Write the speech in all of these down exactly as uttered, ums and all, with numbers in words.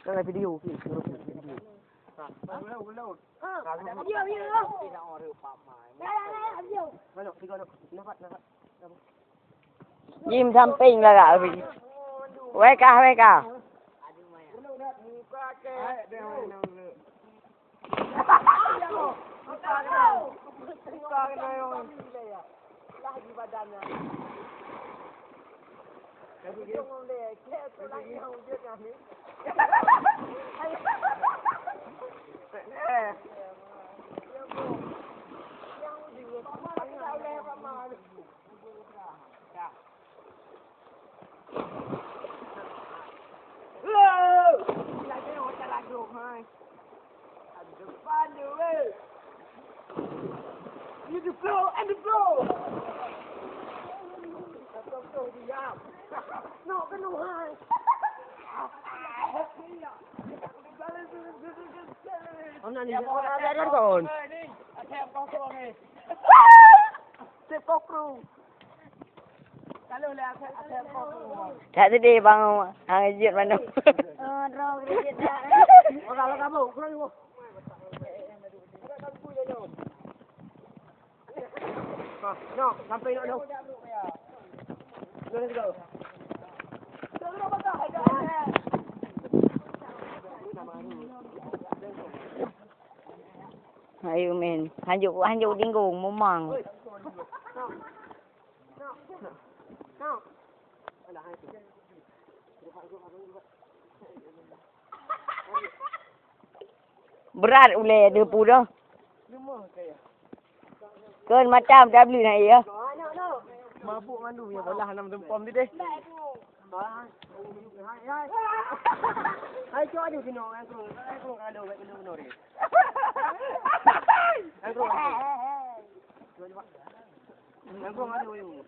Kan ada video, okey, suruh video. Jim samping lah, Kak. Weh kah, weh kah. That sedih bang, hang jeuet manok. Oh, droe jeuet dah. Nah, sampai nak dong. Let's go. Ayo men, hanjuk hanjuk tinggung mumang. Brat ulèe deuh pu dah. Kon macam dah beli nak ya. Mabuk mandum ya bolah nam tempom di deh. Hai cok aduh kena angkung, angkung kalau baik kena kena deh. Angkung. Angkung aduh.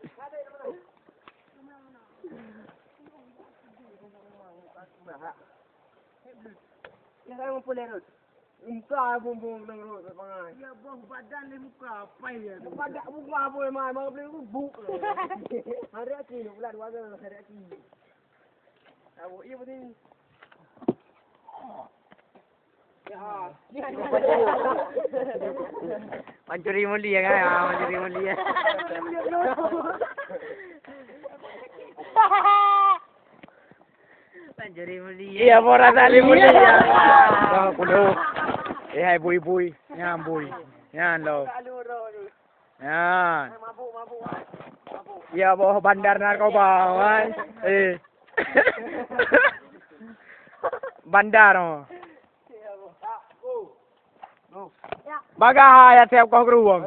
Yang saya ngumpul lerut. Muka bumbung nang rot pangai. Ya boh badan di muka apa ya? Badak muka apa mai mau beli buk. Hari aki ni bulan dua hari aki. Tahu iya betul. Pancuri mulia kan? Ah, pancuri mulia. Pancuri mulia. Iya, boh rasa li mulia. Wah, kudu. Eh, hai bui-bui. Nyan bui. Nyan lo. Nyan. Iya, boh bandar narkoba, kan? Eh. Bandar, oh. Bagah ya tiap koh geruang.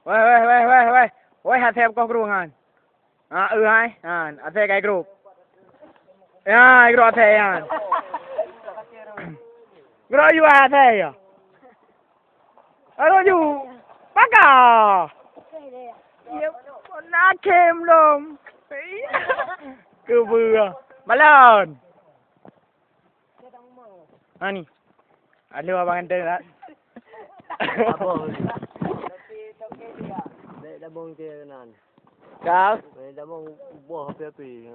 Weh, weh, weh, weh, weh. Weh, ha tiap koh geruang, kan? Ha, eu hai. Ha, asai kai grup. Ya, grup asai, ya. Grup yu asai, ya. Aduh, ju. Pakai. Ya, nak kem dong. Kebua. Balon. Ha ni. Aduh, abang kata tak? Apa? Baik, dah bong ke nan. Kau? Baik, dah bong buah api-api.